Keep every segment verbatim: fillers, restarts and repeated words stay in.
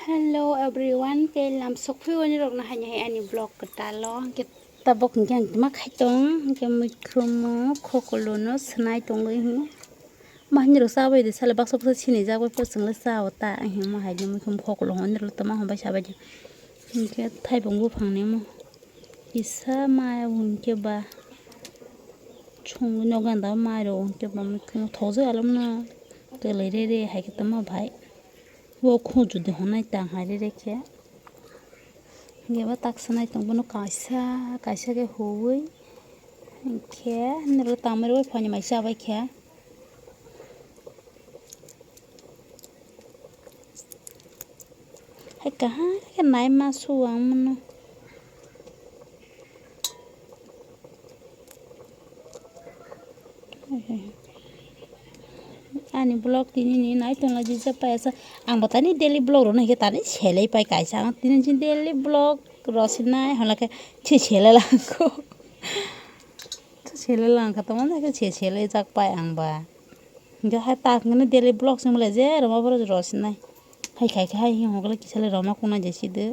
Hello everyone, tei lam sokphio nirokno haini hai ani vlog kwtalo. Hwnkhe tabuk hwnkhe ang tma khai tong, hwnkhe mikhumu khokolono swnai tongwi hwnwi. Ma hinwi rok chabai de sale baksa baksa sinijak bai pore chwngno chao ta, ang hwnwi ma hai de mikhumu khokolo hwnwi rok tama hwnbai sabai de. Hwnkhe thaibung buphangni omo kisa maya hwnkhe ba chwngno ganda mai rok hwnkhe ba mikhumu thokjak alomno kwlwi re re hai khe tamo bai. Bo khung judi honai tang hai re re khe. Hwnkhe bo taksa nai tong bono kaisa kaisa khe huwi. Hwnkhe nirok tangmani bai phani mai chabai khe. Hai kaham khe nai ma su ang mano. Ani vlog tini ni nai tongla jija payasa. Ang bo tani daily vlog rok naikhe tani selai pai kaisa. Ang tini si daily vlog rw sinai hwnlai khe se selai langkho. Se selai langkha tongma naikhe se selai jak pai ang ba. Hwnkhe hai tak hwnkheno daily vlog se wngmale je rwma borok rw sinai. Hai khai khe hai hwnkhai kisa le rwma kungnai je side.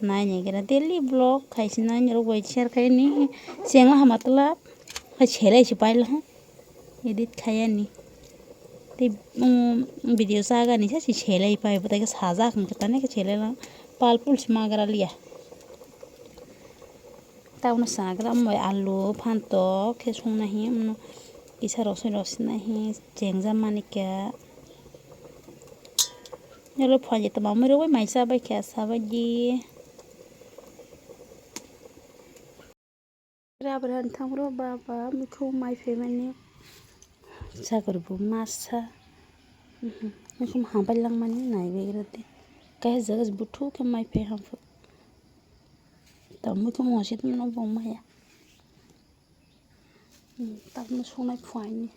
Naini gira daily vlog khai sinai norok bai share khai ni. Chengla hama twla. Hai selai se paila ha. Edit khai ani. Tei, um, video chaga ni sa se selai pai bo tai khe sajak hwnkhe tani khe selai lang. Pal pul se magra liya. Tabukno sanagra omo bai alu phantok khe songnahi omo kisa rosoi rosinahi chengjak manikha. Oro phaidi tongma mui rok bai mai chabai kha sabaidi. Rabra thang bro baba mikhu mai phaimani. Chakor bo masa. Mikhu hampai langmani naibegra de. Kaisa jaga buthu khe mai phai hamphru. Tamo khe mositmano bo maya. Hmm, takno sonai phuaini.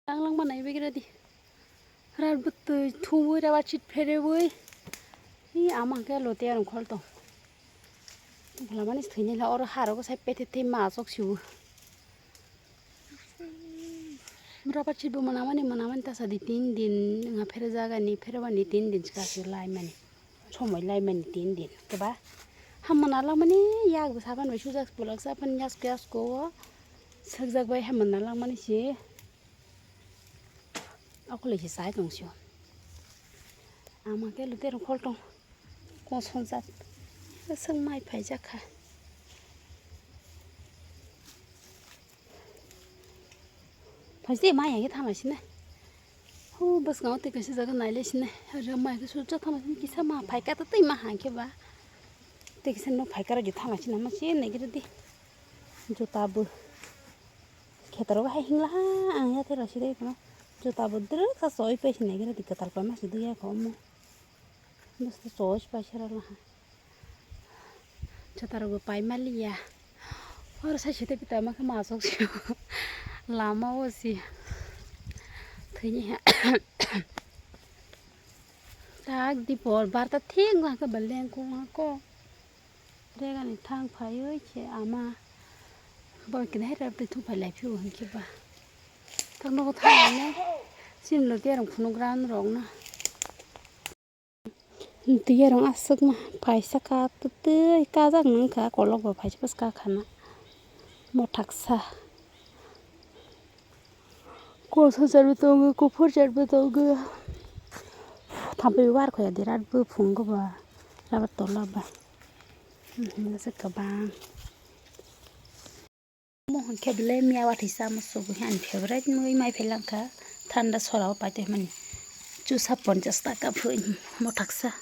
Tang langma naibegra di. Rat bwtwi thuwi raba chit pherewi. Hi ama hwnkhe lote arong khol tong. Bwlamani thwinai la oro harok sai pethe thwi ma achuk siwo. Raba chit bo mwnamani mwnamani tasa di tin din wngha pherejagani pherebani tin din chwla se laimani. Somoi laimani tin din keba. Hamma nalangmani yak bo sapan bai sujak bulak sapan yasko yasko o. Sakjak bai hamma nalangmani se. Okolai se sai tong sio. Ama khe lute rong khol tong. Kosonjak. Aswk mai phaijak kha. Phaise mai yang khe thangna sina. Hu bwskango tei kaisa jaga nailai sina. Aro mai khe sujak thangna sina kisa ma phaika ta tei ma hang khe ba. Tei kisa no phaika rw thangna sina ma se nai gre di. Juta bo. Khetaro hai hingla ha ang ya tei rw sirei tongma. Juta bo drwk sa soi pai sina gre di kwtal pai ma se dui ya kho omo. Bwswk choice pai se rwla ha. Chwtarokbo pai maliya. Oro sai site pita ma khe machok sio. Lama o si. Thwini ha. Tak dipor barta thik ma khe beleng ko ma ko. Regani thang phaiwi khe ama. Bo khe hai rap thung phai lai phio hwn khe ba. Tak nogo thang ne. Sim lo ke rong phunuk ran rok na. Tiyarong aswkma phaisa ka twtwi kajak nung kha, kolok bo phaisa bwswk ka khana. Mothaksa. Koso jar bo tongo, kuphur jar bo tongo. Thampui war khoya birat bo phungo ba. Laba tola ba. Hmm, aswk kwbang. Omo hwnkhe belai miya watwi chama sugo he ani favorite mui mai phai langkha thanda sora o paithaimani chusa ponchas taka phoi mothaksa.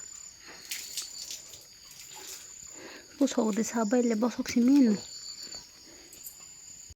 Bosok de sabai le bosok simi no